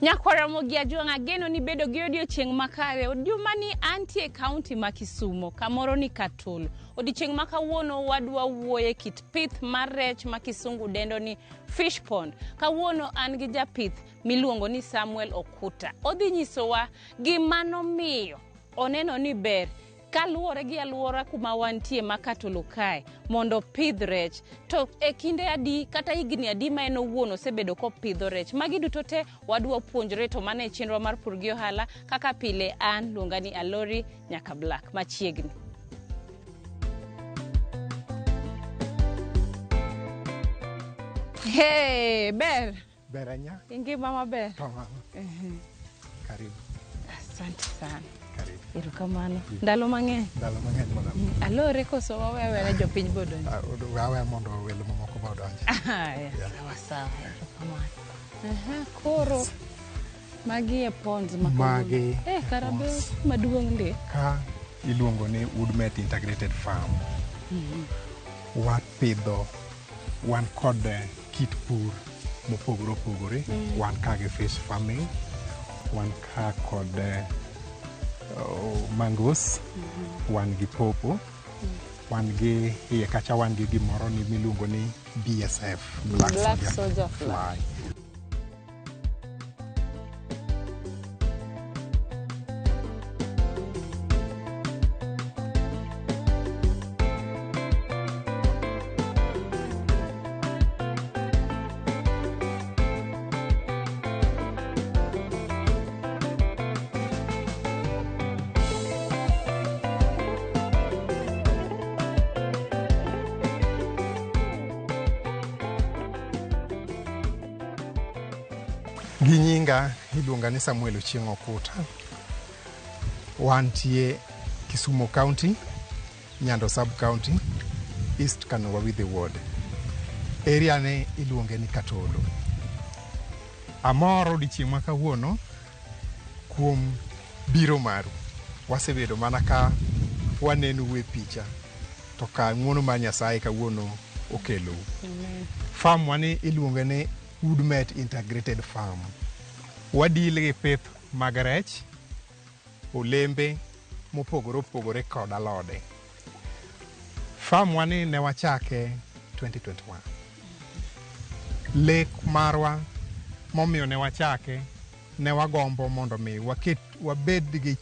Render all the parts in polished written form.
Nyakwara Ramogi Ajwang' ageno ni bedo gi odiochieng' makare. Jumani antie e kaunti ma Kisumo, kamoro ni Katolo. Odiochieng' ma kawuono wadwa wuoye kit pith mar rech ma kisungu dendo ni fish pond. Kawuono an gi japith miluongo ni Samuel Okuta. Odhi nyisowa gima nomiyo oneno ni ber kaluwore gi alwora kuma wantie ma Katolo kae mondo opidh rech to e kinde adi kata higni adi ma en owuon osebedo kopidho rech. Magi duto te wadwa puonjore to mano e chenro mar pur gi ohala kaka pile an luonga ni Alori nyaka Black machiegni. Hey, ber. Ber ahinya. Ingima maber? Tamam. Karibu. Asante sana. Karibu. Erokamano. Ndalo mang'eny. Ndalo mang'eny madam. Alore koso wawe jopiny bodonjo? Wawe mondo welo mamoko ba odonji. Haya, sawa sawa. Erokamano. Aha, koro magi e ponds ma kawuono. Magi Eh, kara be ponds. maduong' ndi. Ka iluongo ni Woodmet Integrated Farm. Wapidho wan kod kit pur mopogore opogore. Wan ka gi fish farming, wan ka kod mangoes, wan gi pawpaw, wan gi iye kacha wan gi gimoro ni miluongo ni BSF, Black Soldier Fly. Gi nyinga iluonga ni Samuel Ochieng' Okuta. Wantie Kisumu County, Nyando Sub County, East Kano Wawidhi Ward. Area ni iluonge ni Katolo. Amor odiochieng' ma kawuono kuom biro maru. Wasebedo mana ka wanenou e picha to ka ng'uono mar Nyasaye kawuono okelou. Farm wa ni iluonge ni Woodmet Integrated Farm. Wadeal gi pith mag rech, olembe mopogore opogore kod alode. Farm wa ni ne wachake 2021. Lek marwa momiyo ne wachake ne wagombo mondo mi waket wabed gi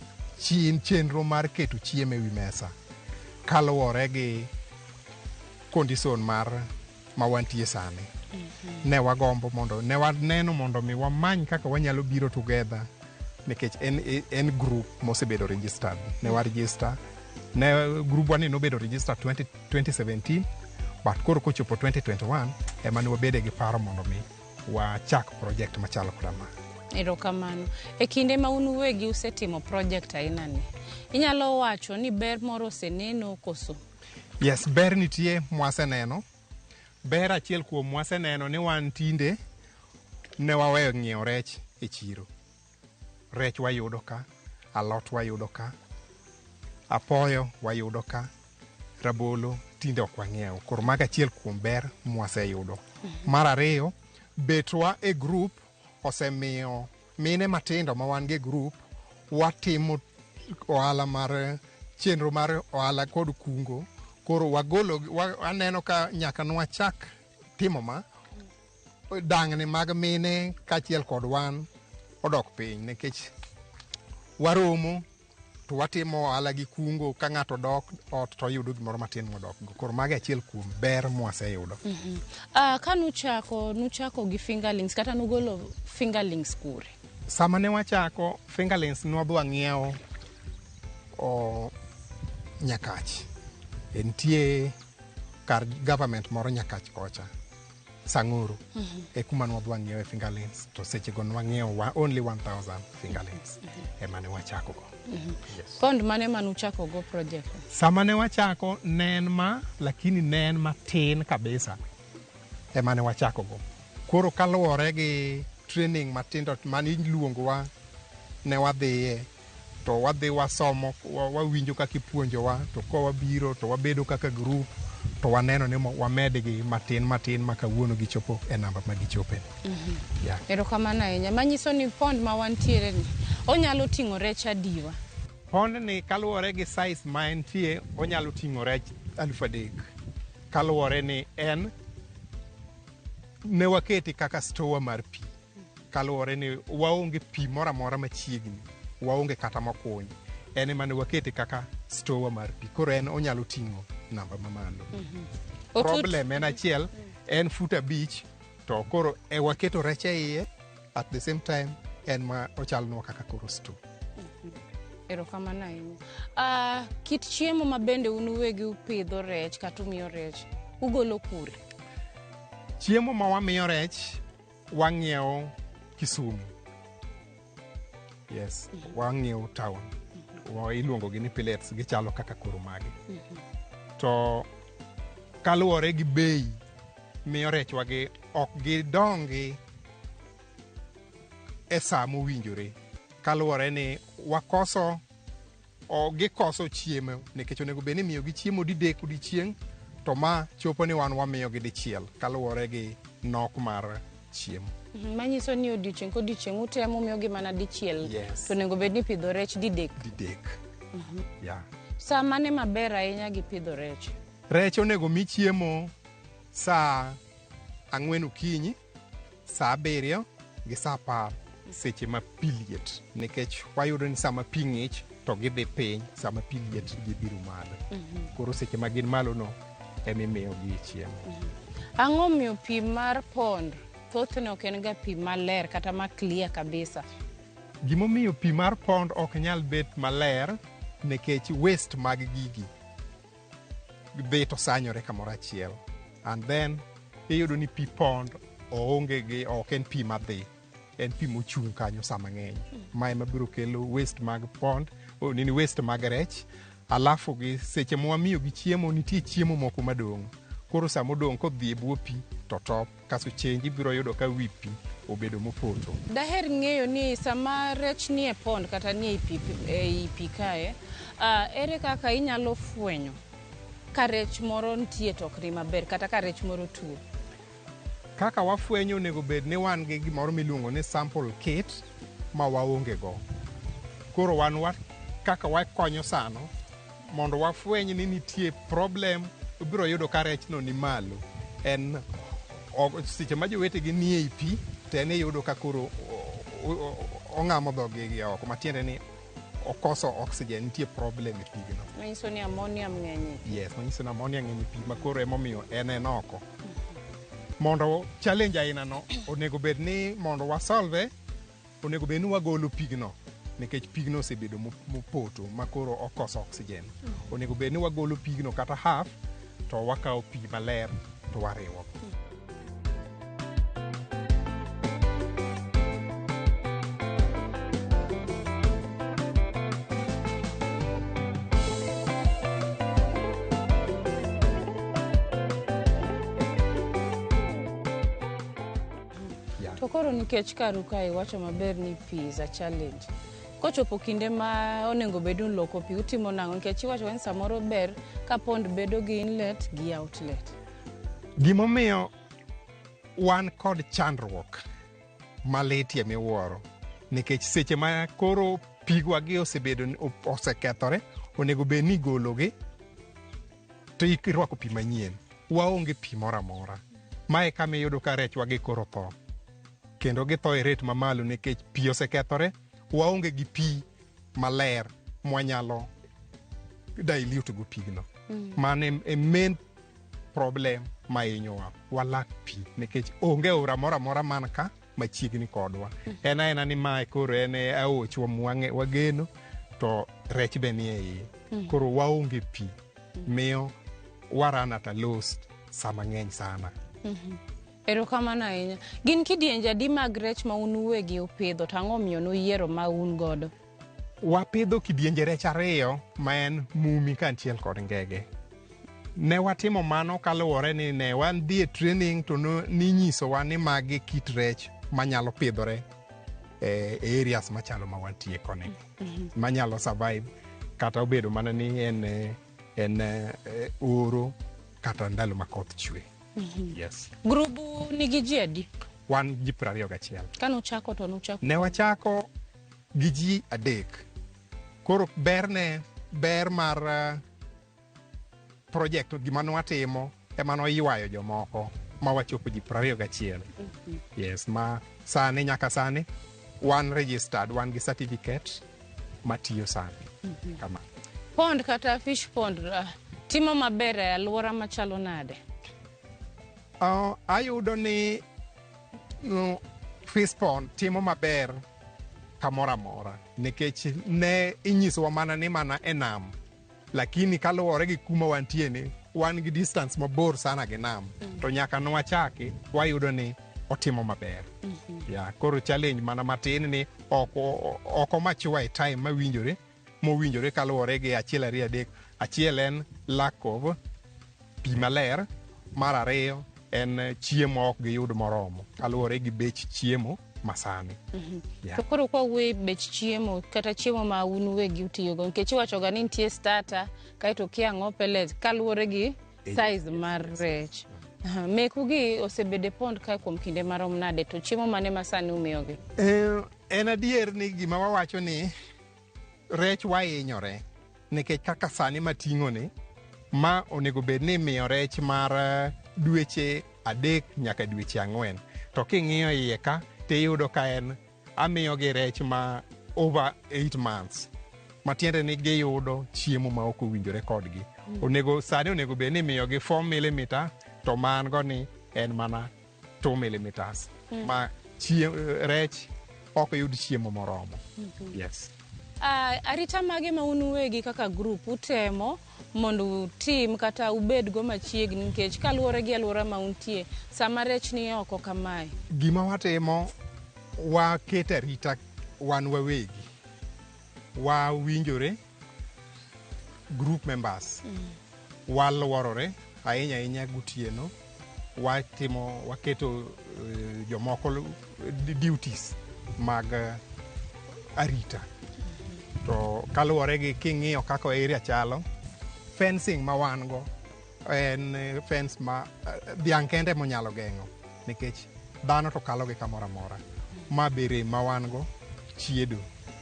chenro mar keto chiemo e wi mesa kaluwore gi condition mar ma wantie sani. Ne wagombo mondo ne waneno mondo mi wamany kaka wanyalo biro together nikech en group mosebedo registered. Ne wa register ne group wa ni nobedo registered 2017 but koro kochopo 2021 ema ne wabede gi paro mondo mi wachak project machalo koda ma. Erokamano. E kinde ma un uwegi usetimo project aina ni, inyalo wacho ni ber moro oseneno koso? Yes, ber nitie mwaseneno. Ber achiel kuom mwaseneno ni wan tinde ne waweyo ng'iewo rech e chiro. Rech wayudo ka, alot wayudo ka, apoyo wayudo ka, rabolo tinde ok wang'iew. Koro mago achiel kuom ber mwaseyudo. Mar ariyo, betwa e group osemiyo mine matindo ma wan go e group watimo ohala mar chenro mar ohala kod kungo. Koro wagolo aneno ka nyaka nwachak timo ma dang'ni mag mine kaachiel kod wan odok piny nikech waromo to watimo ohala gi kungo ka ng'ato dok ot to oyudo gimoro matin modok go. Koro mago achiel kuom ber mwaseyudo. Ka nuchako, nuchako gi fingerlings kata nugolo fingerlings kure? Sama ne wachako fingerlings nwadhi wang'iewo Nyakach. Nitie kar government moro Nyakach kocha, Sang'uru. E kuma nwadhi wang'iewe fingerlings to sechego nwang'iewo only 1000 fingerlings ema ne wachako go. Yes. Pond mane manuchako go project? Sama ne wachako ne en ma, lakini ne en matin kabisa ema ne wachako go. Koro kaluwore gi training matindo mane iluongowa ne wadhiye to wadhi wasomo, wawinjo kaka ipuonjowa, to ka wabiro to wabedo kaka group, To waneno ni wamedgi matin matin ma kawuono gichopo e namba ma gichope. Yeah. Erokamano ahinya. Manyiso ni pond ma wantiere ni onyalo ting'o rech adiwa? Pond ni kaluwore gi size ma entie, onyalo ting'o rech 3000, kaluwore ni en ne wakete kaka store mar pi, kaluwore ni waonge pi moro amora machiegni, waonge kata mokuny. En ema ne wakete kaka store mar pi, koro en onyalo ting'o namba mamalo. Problem en achiel, en fut 5, to koro e waketo rech e iye, at the same time en ma ochalnwa kaka koro store. Erokamano ahinya. Kit chiemo ma bende un uwegi upidho rech kata umiyo rech, ugolo kure? Chiemo ma wamiyo rech wang'iewo Kisumu. Yes, wang'iewo town. Iluongo gi ni pellets, gichalo kaka koro magi. To kaluwore gi bei miyo rechwagi ok gidongi e sa mowinjore, kaluwore ni wakoso o gikoso chiemo, nikech onego bed ni imiyogi chiemo didek odiochieng', to ma chopo ni wan wamiyogi dichiel kaluwore gi nok mar chiemo. Manyiso ni odiochieng' kodiochieng' utemo miyogi mana dichiel. Yes. To onego bed ni ipidho rech didek. Didek. Yeah. Sa mane maber ahinya gi pidho rech? Rech onego mi chiemo saa 4 okinyi, saa 7 gi saa 10, seche ma pi liet, nikech wayudo ni sama pi ng'ich to gidhi piny, sama pi liet gibiro malo. Koro seche ma gin malo no ema imiyogi chiemo. Ang'o miyo pi mar pond thothne ok en ga pi maler kata ma clear kabisa? Gimomiyo pi mar pond ok nyal bet maler nikech waste mag gigi dhi to sanyore kamoro achiel, and then iyudo ni pi pond oonge gi, ok en pi madhi, en pi mochung' kanyo sama ng'eny. Ma ema biro kelo waste mag pond, nini, waste mag rech. Alafu gi seche ma wamiyo gi chiemo, nitie chiemo moko madong', koro sama odong' kodhi e bwo pi to top kaso change, ibiro yudo ka wi pi obedo mopoto. Daher ng'eyo ni sama rech nie pond kata nie ei pi kae, ere kaka inyalo fwenyo ka rech moro nitie to ok ni maber, kata ka rech moro tuo? Kaka wafwenyo, onego bed ni wan gi gimoro miluongo ni sample kit ma waonge go. Koro wan wa, kaka wakonyo sano mondo wafweny ni nitie problem, ibiro yudo ka rechno ni malo. En seche ma jowetegi nie ei pi, to en iyudo ka koro ong'amo dhoge gi oko, matiende ni okoso oxygen, nitie problem e pigno. Manyiso ni ammonium ng'eny e pi. Yes, manyiso ni ammonia ng'eny e pi, ma koro emomiyo en oko. Mondo challenge aina no, onego bed ni mondo wasolve, onego bed ni wagolo pigno, nikech pigno osebedo mopoto ma koro okoso oxygen. Onego bed ni wagolo pigno kata half, to wakawo pi maler to wariwo. To koro nikech karu kae iwacho maber ni pi is a challenge. Kochopo kinde ma onego bed ni uloko pi, utimo nang'o? Nikech iwacho ni samoro ber ka pond bedo gi inlet gi outlet. Gimomiyo wan kod chandruok malitie miwuoro, nikech seche ma koro pigwa gi osebedo osekethore, onego bed ni igologi to irwako pi manyien. Waonge pi moro amora. Mae kama iyudo ka rechwa gi koro tho, kendo githo e rate mamalo nikech pi osekethore. Waonge gi pi maler mwanyalo dilute go pigno. Mano e main problem ma hinyowa. Walak pi nikech onge aora moro amora man ka machiegni kodwa. En aena ni mae koro en e aochwa wageno, to rech be nie iye. Koro waonge pi, miyo wa run at a loss sama ng'eny sana. Erokamano ahinya. Gin kidienje adi mag rech ma un uwegi upidho, to ang'o omiyo nuyiero ma un godo? Wapidho kidienje rech 2, ma en mumi kaachiel kod ngege. Ne watimo mano kaluwore ni ne wan dhi e training to ninyisowa ni magi kit rech manyalo pidhore e areas machalo ma wantie koni, manyalo survive kata obedo mana ni en oro. kata ndalo ma koth chwe. Yes. Grubu nigi ji adi? Wan ji 21. Kanuchako to nuchako? Ne wachako gi ji 3. Koro berne, ber mar project gima nwatimo ema noywayo jomoko ma wachopo ji 21. Yes, ma sani nyaka sani wan registered, wan gi certificate matiyo sani. Kama. Pond kata fish pond timo maber e alwora machalo nade? Ayudo ni fish pond timo maber kamoro amora nikech ne inyisowa mana ni mana e nam, lakini kaluwore gi kuma wantie ni wan gi distance mabor sana gi nam, to nyaka nwachaki wayudo ni otimo maber. Ya, koro challenge mana matin ni ok omature e time mawinjore mowinjore kaluwore gi achiel ariyo adek. Achiel en lack of pi maler, mar ariyo en chiemo ok giyud moromo kaluwore gi bech chiemo masani. Yeah. To koro kwa wuoye bech chiemo kata chiemo ma un uwegi utiyogo, nikech iwachoga ni nitie starter kaeto kia ang'o pellet kaluwore gi size mar rech. Meku gi osebedo e pond kae kuom kinde marom nade to chiemo mane ma sani umiyogi? En adier ni gima wawacho ni rech wahinyore nikech kaka sani mating'o ni ma onego bed ni imiyo rech mar dweche 3 nyaka dweche 4, to king'iyo iye ka tiyudo ka en amiyogi rech ma over 8 months, matiende ni giyudo chiemo ma ok owinjore kodgi. Onego sani onego bed ni imiyogi 4 mm to man go ni en mana 2 mm ma rech ok yud chiemo moromo. Yes. Arita mage ma un uwegi kaka group utemo mondo utim kata ubed go machiegni nikech kaluwore gi alwora ma untie sama rech ni oko kamae? Gima watimo, waketo arita wan wawegi, wawinjore group members, waluorore ahinya ahinya gotieno, watimo waketo jomoko duties mag arita. To kaluwore gi king'iyo kaka area chalo, fencing ma wan go en fence ma dhiang' kende monyalo geng'o nikech dhano to kalo gi kamoro amora. Ma be rem ma wan go chiedo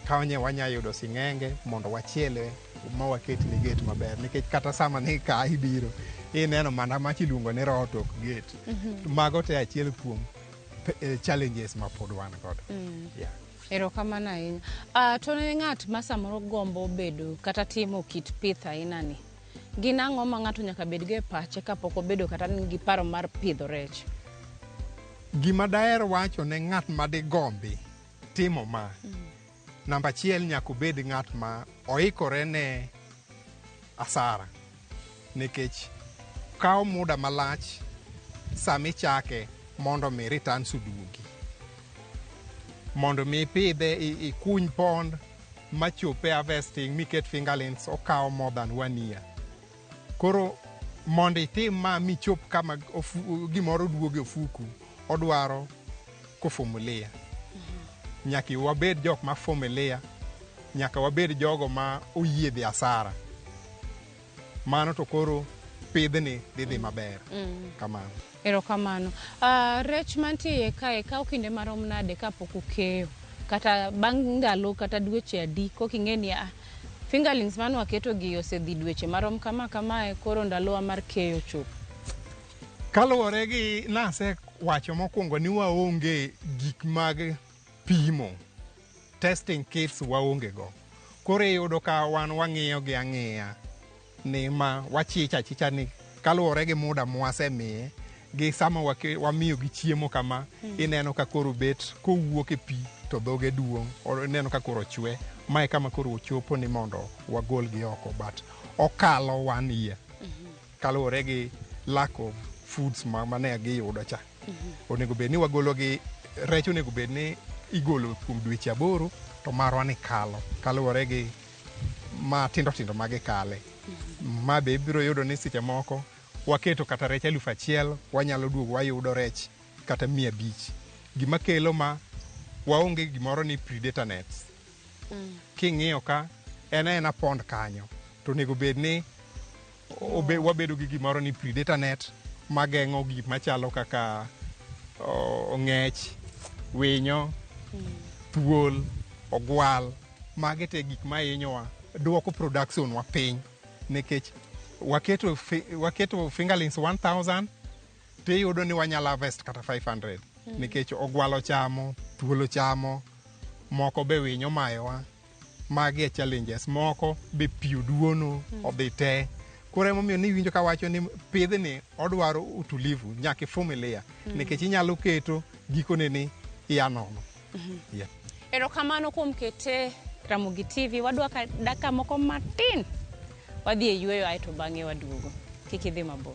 ka onye wanya yudo sing'enge mondo wachiele ma waketne gate maber, nikech kata sama ni ka ibiro ineno mana mach iluongo ni roho to ok gate. Mago te achiel kuom challenges ma pod wan godo. Yeah. Erokamano ahinya. To ne ng'at ma samoro gombo bedo kata timo kit pith aina ni, gin ang'o ma ng'ato nyaka bed go e pache kapok obedo kata gi paro mar pidho rech? Gima daher wacho ne ng'at ma digombi timo ma, namba achiel nyaka obed ng'at ma oikore ne asara, nikech kawo muda malach sama ichake mondo mi returns oduogi. Mondo mi ipidhe, ikuny pond machope harvesting miket fingerlings okawo more than 1 year. Koro mondo itim ma michop kama gimoro duogo e ofuku, odwaro kuvumilia. Nyaka wabed jok ma vumilia, nyaka wabed jogo ma oyie dhi asara. Mano to koro pidhni dhi maber. Kamano. Erokamano. Rech mantie kae kawo kinde marom nade kapok ukeyo? Kata bang' ndalo kata dweche adi koka ing'e ni fingerlings mane waketo gi osedhi dweche marom kama kamae, koro ndalowa mar keyo chopo. Kaluwore gi nase wacho mokwongo ni waonge gik mag pimo, testing kits waonge go. Koro iyudo ka wan wang'iyo gi ang'iya ni ma wachicha achicha ni kaluwore gi muda mwasemiye gi sama wamiyo gi chiemo kama, ineno ka koro bet kowuok e pi to dhoge duong', ineno ka koro chwe. Mae kama koro ochopo ni mondo wagol gi oko, but okalo 1 year kaluwore gi lack of foods mane giyudo cha. Onego bed ni wagolo gi rech, onego bed ni igolo kuom dweche 8, to marwa ni kalo kaluwore gi ma tindo tindo ma gikale. Ma be ibiro yudo ni seche moko waketo kata rech 1000, wanyalo duogo wayudo rech kata 500. Gima kelo ma waonge gimoro ni predator nets. King'iyo ka en aena pond kanyo, to onego bed ni Wabedo gi gimoro ni predator net mageng'o gik machalo kaka ong'ech, winyo, thuol, ogwal. Magi te gik mahinyowa, duoko production wa piny nikech waketo fingerlings 1000 tiyudo ni wanyalo harvest kata 500 nikech ogwal ochamo, thuol ochamo, moko be winyo mayowa. Magi e challenges moko be pi oduono odhi te. Koro emomiyo niwinjo kawacho ni pidhni odwaro utulivu, nyaka ivumilia nikech inyalo keto gikone ni iya nono. Yeah. Erokamano kuom kete Ramogi TV. Wadwa ka dakika moko matin wadhi e yueyo aeto bang'e waduogo. Kik idhi mabor.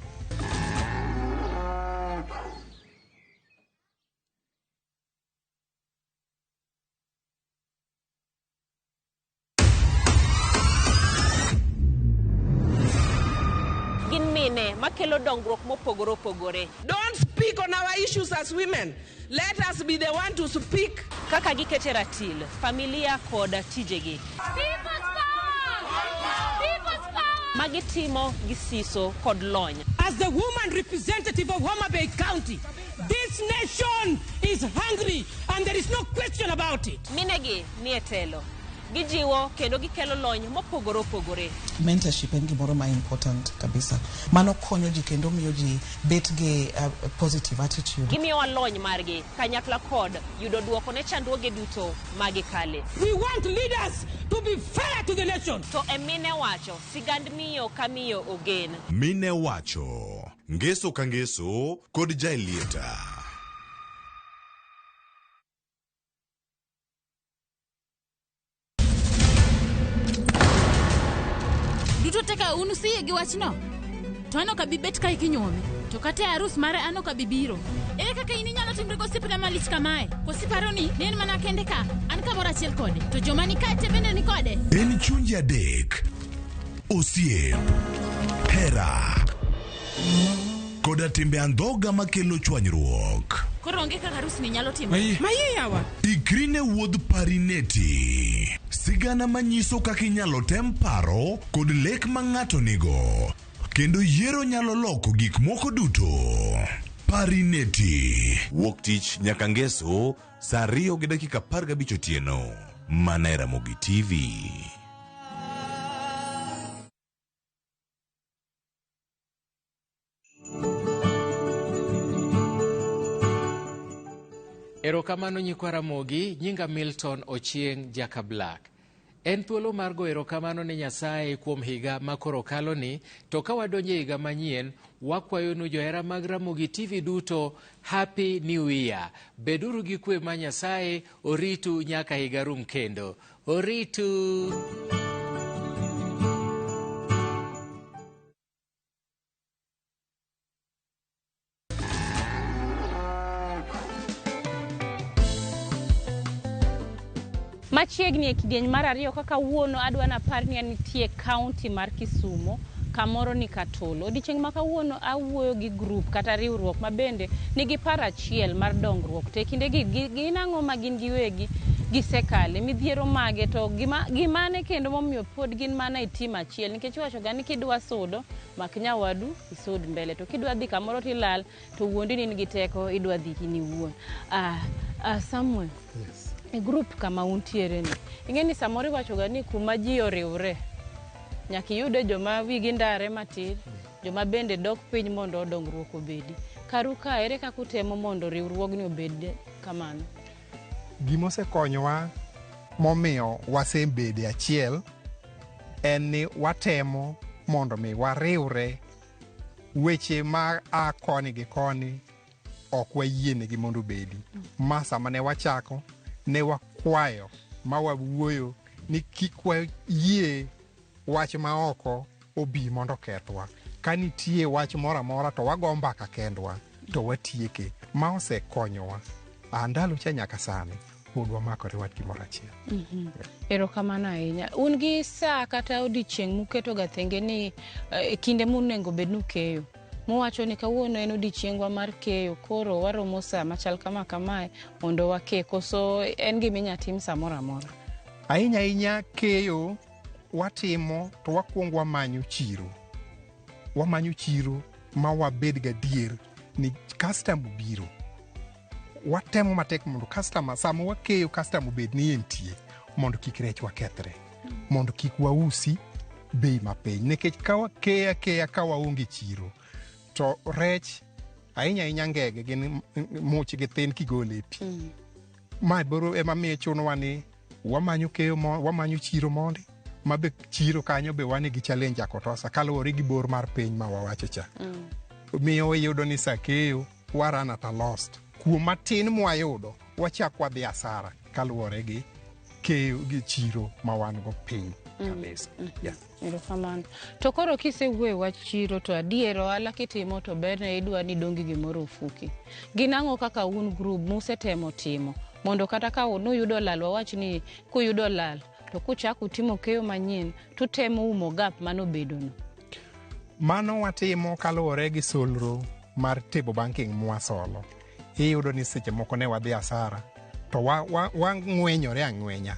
Gin mine makelo dongruok mopogore opogore. Don't speak on our issues as women. Let us be the one to speak. Kaka gikete ratil, familia kod tijegi. Magitimo gi siso kod lony. As the woman representative of Homa Bay County, this nation is hungry and there is no question about it. Minegi nie telo. Gijiwo kendo gikelo lony mopogore opogore. Mentorship en gimoro ma important kabisa. Mano konyo ji kendo miyo ji bet gi positive attitude. Gimiyowa lony margi kanyakla kod yudo duoko ne chandruoge duto magikale. We want leaders to be fair to the nation. To e mine wacho, sigand miyo ka miyo ogen. Mine wacho, ngeso ka ngeso kod Jaelieta. Duto te ka un usiyie gi wachno, to an ok abi bet kae kinyuome. To kata e arus mare an ok abi biro. Ere kaka in inyalo timri gosiepna malich kamae? Koso iparo ni ne en mana kende ka, an kamoro achiel kode, to joma ni kae te bende ni kode? En chunje adek, osiep, hera, koda timbe andhoga makelo chwanyruok. Koro onge kaka arusni nyalo timore. Maye yawa. Ikri ne wuodh Parineti. Sigana manyiso kaka inyalo tem paro kod lek ma ng'ato nigo. Kendo yiero nyalo loko gik moko duto. Parineti. Wuok tich nyaka ngeso saa 2:15 otieno. Mana e Ramogi TV. Erokamano nyikwa Ramogi, nyinga Milton Ochieng' Jaka Black. En thuolo mar go erokamano ne Nyasaye kuom higa ma koro kaloni, to ka wadonjo e higa manyien, wakwayonu johera mag Ramogi TV duto Happy New Year. Beduru gi kwe ma Nyasaye oritu nyaka higa rum kendo. Oritu! Machiegni e kidieny mar ariyo kaka wuono adwa napar ni nitie kaunti mar Kisumo kamoro ni Katolo. Odiochieng' ma kawuono awuoyo gi group kata riwruok ma bende nigi paro achiel mar dongruok. To e kindegi gin ang'o ma gin giwegi gisekale, midhiero mage to gimane kendo momiyo pod gin mana e tim achiel. Nikech iwacho ga ni kidwa sudo, mak nyawadu isud mbele. To kidwa dhi kamoro tilal, to wuondi ni in gi teko idwa dhi in iwuon. Samuel. Yes. E group kama untiere ni, ing'e ni samoro iwacho ga ni kuma ji oriwre, nyaka iyude joma wigi ndare matin, joma bende dok piny mondo dongruok obedi. Karu ka, ere kaka utemo mondo riwruogni obed kamano? Gima osekonyowa momiyo wasebede achiel en ni watemo mondo mi wariwre weche ma a koni gi koni ok wayienegi mondo obedi. Ma sama ne wachako, ne wakwayo ma wawuoyo ni kik wayie wach ma oko obi mondo okethwa. Ka nitie wach moro amora to wago mbaka kendwa to watieke. Ma osekonyowa. A ndalo cha nyaka sani pod wamakore wach gimoro achiel. Erokamano ahinya. Un gi saa kata odiochieng' muketo ga thenge ni kinde monego bed ni ukeyo. Muwacho ni kawuono en odiochiengwa mar keyo, koro waromo saa machal kama kamae mondo wake, koso en gima inya tim samoro amora? Ahinya ahinya keyo watimo to wakwongo wamanyo chiro. Wamanyo chiro ma wabed gadier ni customer biro. Watemo matek mondo customer, sama wakeyo, customer obed ni entie mondo kik rechwa kethre, mondo kik wausi bei mapiny, nikech ka wakeyo akeya ka waonge chiro to rech, ahinya ahinya ngege, gin muchgi thin kigole e pi. Ma boro ema miyo chunowa ni wamanyo keyo mo, wamanyo chiro mondi ma be chiro kanyo be wan gi challenge akotosa kaluwore gi bor mar piny ma wawacho cha. Miyo iyudo ni sa keyo wa run at a loss kuom matin mwayudo, wachak wadhi asara kaluwore gi keyo gi chiro ma wan go piny kabisa, yeah. Erokamano. To koro kisewuoyo e wach chiro, to adier ohala kitimo to berne idwa ni dong' gi gimoro ofuki. Gin ang'o kaka un group musetemo timo mondo kata ka nuyudo lal, wawach ni kuyudo lal to kuchako utimo keyo manyien tutemo umo gap manobedono? Mano watimo kaluwore gi solro mar table banking mwasolo. Iyudo ni seche moko ne wadhi asara to wang'wenyore ang'wenya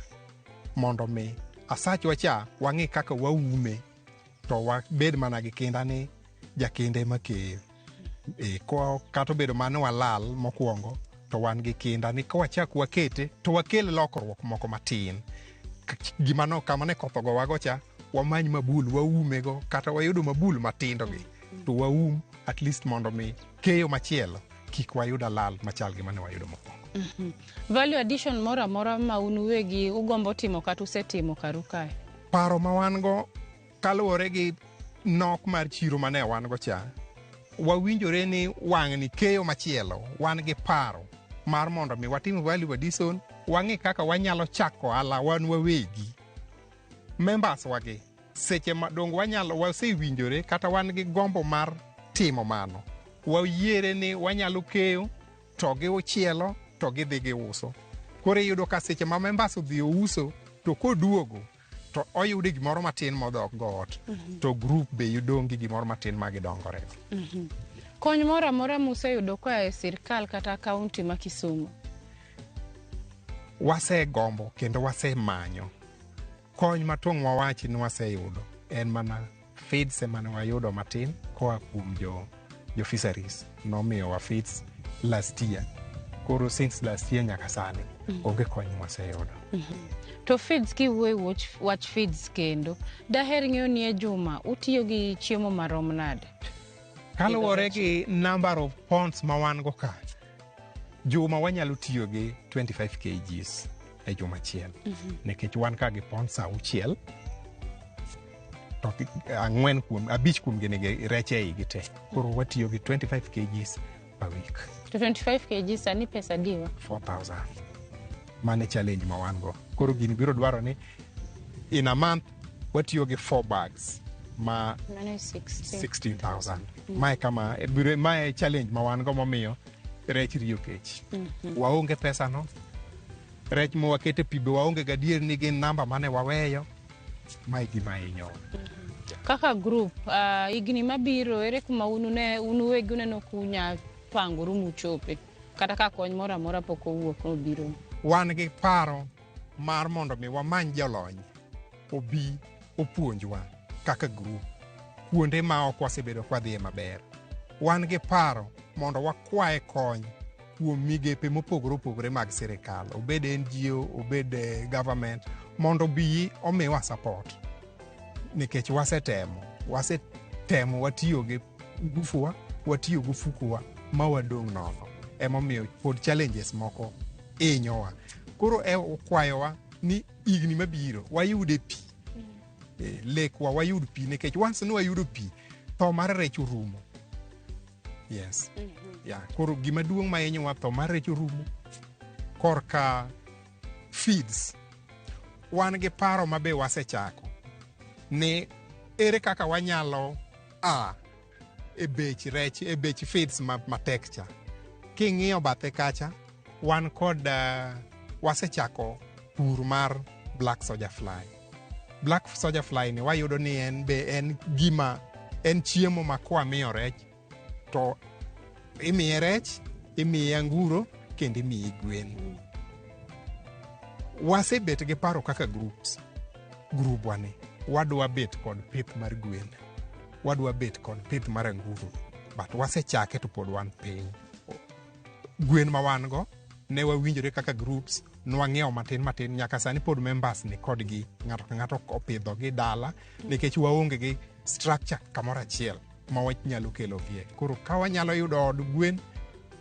mondo mi asachwa cha wang'i kaka waume, to wabed mana gi kinda ni jakinda ema keyo. E, kata obedo mano walal mokwongo, to wan gi kinda ni kawachak wakete to wakel lokruok moko matin. Gima no kama ne koth ogowago cha, wamany mabul waumego, kata wayudo mabul matindo gi to waum at least mondo mi keyo machielo kik wayud alal machal gi mane wayudo mokwongo. Value addition moro amora ma un uwegi ugombo timo kata usetimo karu kae? Paro ma wan go kaluwore gi nok mar chiro mane wan go cha, wawinjore ni wang'ni keyo machielo wan gi paro mar mondo mi watim value addition, wang'i kaka wanyalo chako ohala wan wawegi, members wagi seche ma dong wanyalo wasewinjore kata wan gi gombo mar timo mano, wayiere ni wanyalo keyo to gichielo to gidhi giuso. Koro iyudo ka seche ma members odhi ouso to koduogo to oyudo gimoro matin modok go ot, to group be dong' gi gimoro matin ma gidongore. Kony moro amora museyudo koa e sirkal kata kaunti ma Kisumu? Wasegombo kendo wasemanyo kony matong' wawachi ni waseyudo en mana feeds ema ne wayudo matin koa kuom jo fisheries, nomiyowa feeds last year. Koro since last year nyaka sani onge kony mwaseyudo. To feeds, kiwuoyo wach feeds kendo, daher ng'eyo ni e juma utiyo gi chiemo marom nade? Kaluwore gi number of ponds ma wan go ka, juma wanyalo tiyo gi 25 kgs e juma achiel, nikech wan ka gi ponds 6 to ang'wen kuom abich kuom gi nigi rech e igi te. Koro watiyo gi 25 kgs per week. To 25 kg sani pesa diwa? 4000. Mano e challenge ma wan go. Koro gini biro dwaro ni in a month watiyo gi 4 bags ma Mano e 16. 16,000. Mae kama mae challenge ma wan go momiyo rech riyo kech. Waonge pesa no. Rech mwakete pi be waonge gadier ni gin namba mane waweyo. Mae gima hinyowa. Kaka group, higni mabiro ere kuma un uwegi uneno kunya pangoru muchope kata ka kony moro amora pok owuok nobiro? Wan gi paro mar mondo mi wamany jolony obi opuonjwa kaka group kuonde ma ok wasebedo kwadhiye maber. Wan gi paro mondo wakwaye kony kuom migepe mopogore opogore mag sirikal, obed NGO, obed government, mondo obi omiwa support, nikech wasetemo watiyo gi ngufuwa, watiyo gi ofukuwa ma wadong' nono. Emomiyo pod challenges moko hinyowa. Koro e kwayowa ni higni mabiro wayude pi. E, lekwa wayud pi, nikech once ni wayudo pi, tho mar rech orumo. Yes, yeah. Koro gima duong' ma hinyowa, tho mar rech orumo. Korka feeds, wan gi paro ma be wasechako ni ere kaka wanyalo a e bech rech, e bech feeds matek cha. King'iyo bathe kacha, wan kod wasechako pur mar black soldier fly. Black soldier fly ni wayudo ni en be en gima en chiemo ma kwamiyo rech to imiye rech, imiye anguro kendo imiye gwen. Wasebet gi paro kaka groups, grubwa ni wadwa bet kod pith mar gwen. Wadwa bet kod pith mar anguro, but wasechake to pod wan piny. Gwen ma wan go ne wawinjore kaka groups, nwang'iewo matin matin nyaka sani pod members ni kodgi, ng'ato ka ng'ato opidho gi dala nikech waonge gi structure kamoro achiel ma wanyalo kelogie. Koro ka wanyalo yudo od gwen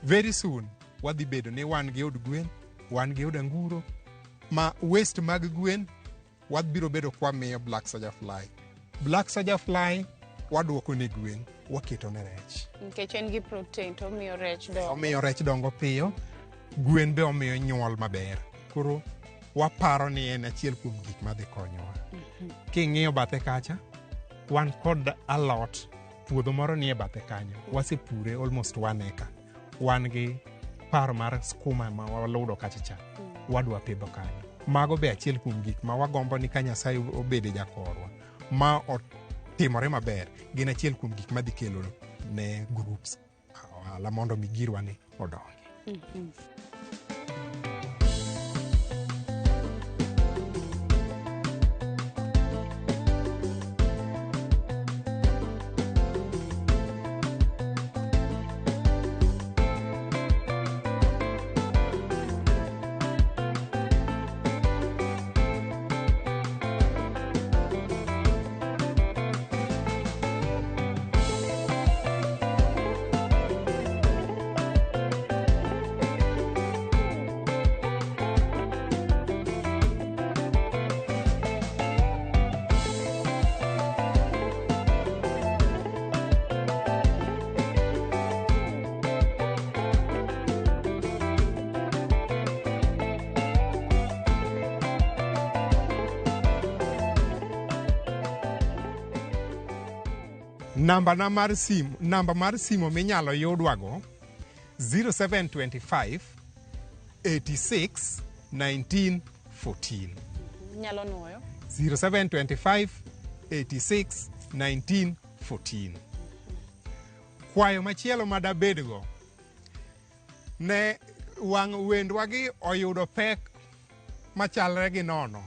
very soon, wadhi bedo ni wan gi od gwen, wan gi od anguro ma waste mag gwen wabiro bedo kwamiyo black soldier fly. Black soldier fly waduoko ne gwen, waketo ne rech. Nikech en gi protein to omiyo rech dongo. Omiyo rech dongo piyo, gwen be omiyo nyuol maber. Koro waparo ni en achiel kuom gik madhi konyowa. King'iyo bathe kacha, wan kod alot, puodho moro nie bathe kanyo, wasepure almost 1 acre. Wan gi paro mar skuma ma waludo kacha cha, wadwa pidho kanyo. Mago be achiel kuom gik ma wagombo ni ka Nyasaye obede jakorwa ma otimore maber, gin achiel kuom gik madhi kelo ne groups ohala mondo mi girwa ni odongi. Namba na mar simu, namba mar simu minyalo yudwago 0725 86 19 14. Nyalo nuoyo. 0725 86 19 14. Kwayo machielo madabedgo ne wang' wendwagi oyudo pek machalre gi nono.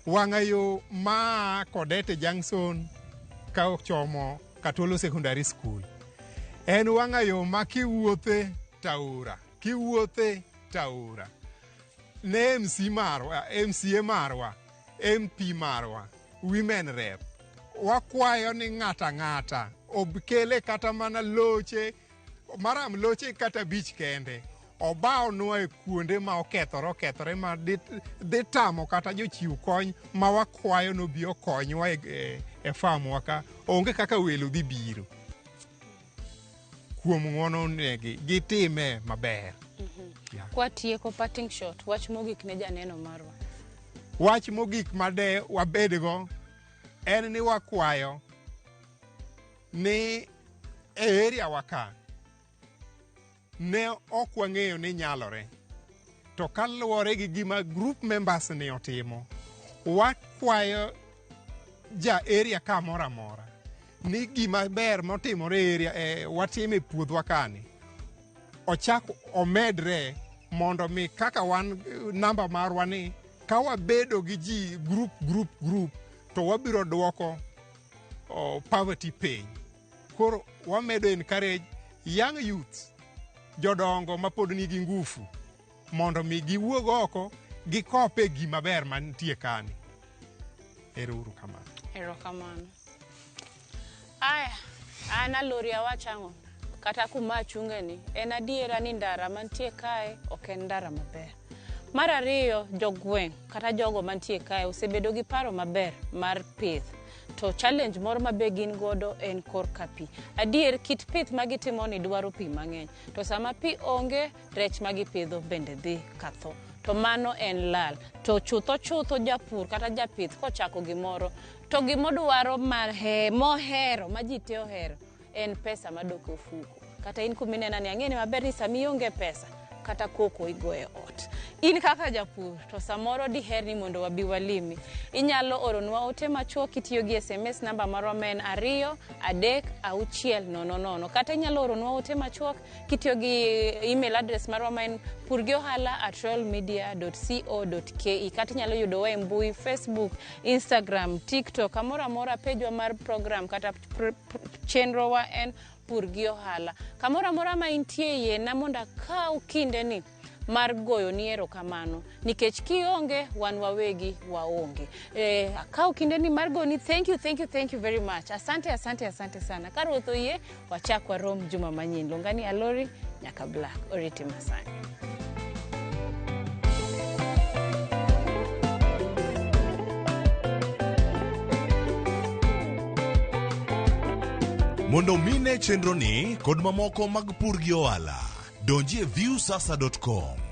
Wang'ayo maa Kodete Junction ka ochomo Katolo Secondary School en wang'ayo ma kiwuothe taura, kiwuothe taura. Ne MC marwa, MCA marwa, MP marwa, women rep, wakwayo ni ng'ata ang'ata obkele kata mana loche maram loche kata 5 kende obawnwa e kuonde ma okethore okethore ma dhi tamo kata jochiw kony ma wakwayo nobi okonywa e farmwa ka onge kaka welo dhi biro. Kuom ng'uono negi gitime maber. Yeah. Kwatieko, parting shot, wach mogik ne janeno marwa. Wach mogik made wabedgo en ni wakwayo ni e area wa ka ne ok wang'eyo ni nyalore, to kaluwore gi gima group members ni otimo, wakwayo ja area kamoro amora ni gima ber motimore e area watime e puothwa kani ochak omedre mondo mi kaka wan namba marwa ni ka wabedo gi ji group group group to wabiro duoko poverty piny. Koro wamedo encourage young youths, jodongo mapod nigi ngufu, mondo mi giwuog oko gikope gima ber mantie kani. Ero uru kamano. Erokamano. Aya, an alori awach ang'o? Kata kuma achunge ni, en adiera ni ndara mantie kae ok en ndara maber. Mar ariyo, jogweng' kata jogo mantie kae osebedo gi paro maber mar pith. To challenge moro mabe gin godo en korka pi. Adier, kit pith ma gitimo ni dwaro pi mang'eny. To sama pi onge, rech ma gipidho bende dhi katho. To mano en lal. To chutho chutho japur kata japith kochako gimoro, to gimodwaro mohero, ma ji te ohero, en pesa madok e ofuko. Kata in kuminena ni ang'e ni maber ni sama ionge pesa, kata koko igoyo e ot. In kaka japur to samoro diher ni mondo wabi walimi. Inyalo oronwa ote machuok kitiyo gi SMS namba marwa ma en 2 3 6 0 0, kata inyalo oronwa ote machuok kitiyo gi email address marwa ma en purgiohala@royalmedia.co.ke, kata inyalo yudowa e mbui Facebook, Instagram, TikTok, kamoro amora pejwa mar program kata chenrowa en Pur gi Ohala. Kamoro amora ma intie, yiena mondo akaw kindeni mar goyo ni erokamano nikech kionge wan wawegi waonge. Akaw kindeni mar goni thank you, thank you, thank you very much. Asante, asante, asante sana. Ka Ruoth oyie, wachak warom juma manyien. Luonga ni Alori nyaka Black. Oriti masani. Mondo mine chenroni kod mamoko mag pur gi ohala, donji e viusasa.com.